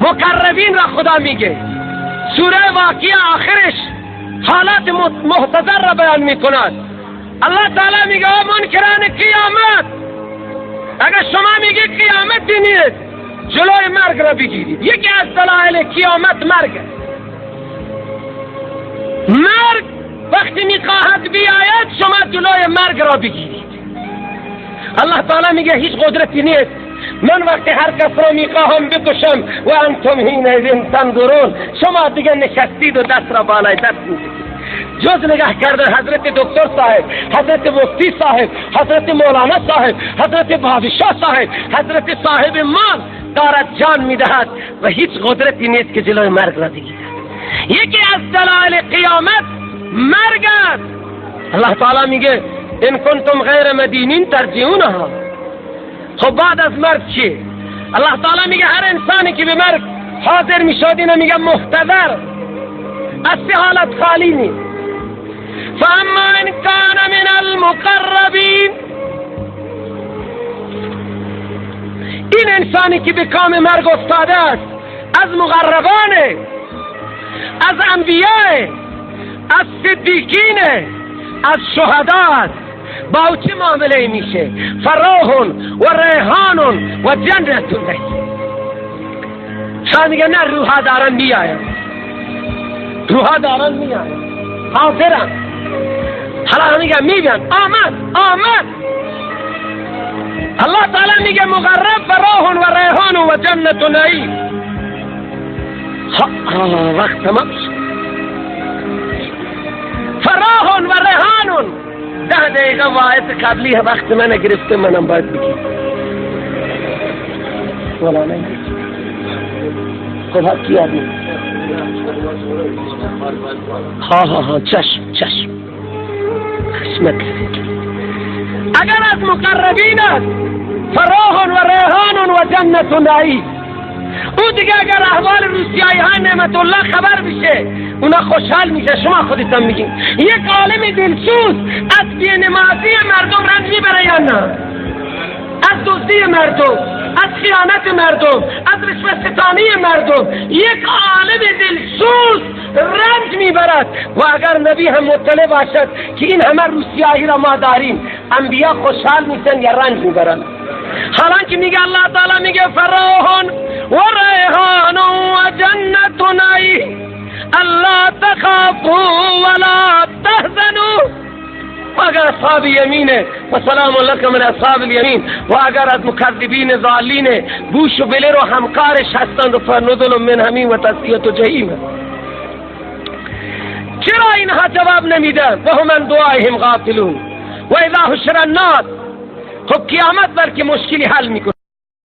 مقربین را خدا میگه. سوره واقعه آخرش حالات محتضر را بیان میکند. الله تعالی میگه او منکران قیامت، اگر شما میگه قیامتی نیست، جلوی مرگ را بگیرید. یکی از دلایل قیامت مرگ است. مرگ وقتی میخواهد بیاید، شما جلوی مرگ را بگیرید. الله تعالی میگه هیچ قدرتی نیست، من وقتی هر کس را میخواهم بکشم، و انتم حینئذ تنظرون، شما دیگه نشستید و دست را بالای دست میزنید. جز نگاه کردن حضرت دکتر صاحب، حضرت مفتی صاحب، حضرت مولانا صاحب، حضرت بادشاه صاحب، حضرت صاحب مال دارد جان میدهد و هیچ قدرتی نیست که جلوی مرگ را بگیرد. یکی از دلایل قیامت مرگ است. الله تعالی میگه ان کنتم غیر مدینین ترجعونها. خب بعد از مرگ چیه؟ الله تعالی میگه هر انسانی که به مرگ حاضر میشد، اینو میگه محتضر، از سه حالت خالی نیست. فاما ان کان من المقربین، این انسانی که به کام مرگ افتاده است از مقربانه، از انبیاء، از صدیقین، از شهدا است، با او چه معامله میشه؟ فروح و ریحان و جنت نعیم. شما میگه نه، روحا دارن میآین، روحا دارن میآین، حاضرن. حالا میگه میبین آمد آمد. الله تعالی میگه مقرب فروح و ریحان و جنت نعیم. وقت تمام شد. فروح و ریحان. 10 دقیقه واعظ قبلی وقت من گرفته، منم باید بگیم مولانا. خب کی آدمی؟ ها ها ها، چشم چشم، خشمت. اگر از مقربین است، فروح و ریحان و جنت نعیم. او دیگه اگر احوال روسیایی های نعمت الله خبر بشه، اونا خوشحال میشه. شما خودتان میگین یک عالم دلسوز از بینمازی مردم رنج میبره یا نه؟ از دزدی مردم، از خیانت مردم، از رشوه ستانی مردم یک عالم دلسوز رنج میبرد. و اگر نبی هم مطلع باشد که این همه روسیایی را ما داریم، انبیا خوشحال میشن یا رنج میبرند؟ حالا که میگه الله تعالی میگه فروح و ریحان و جنت نعیم الا تخافوا ولا تحزنوا. و اگر اصحاب یمینه و سلام لکم من اصحاب الیمین. و اگر از مکذبین ضالین، بوش و بلر و همکارش هستند و فنزل من حمیم و تصلیة جحیم. چرا اینها جواب نمیدن؟ و هم عن دعائهم غافلون و اذا حشر الناس. خب قیامت بر که مشکلی حل میکنه.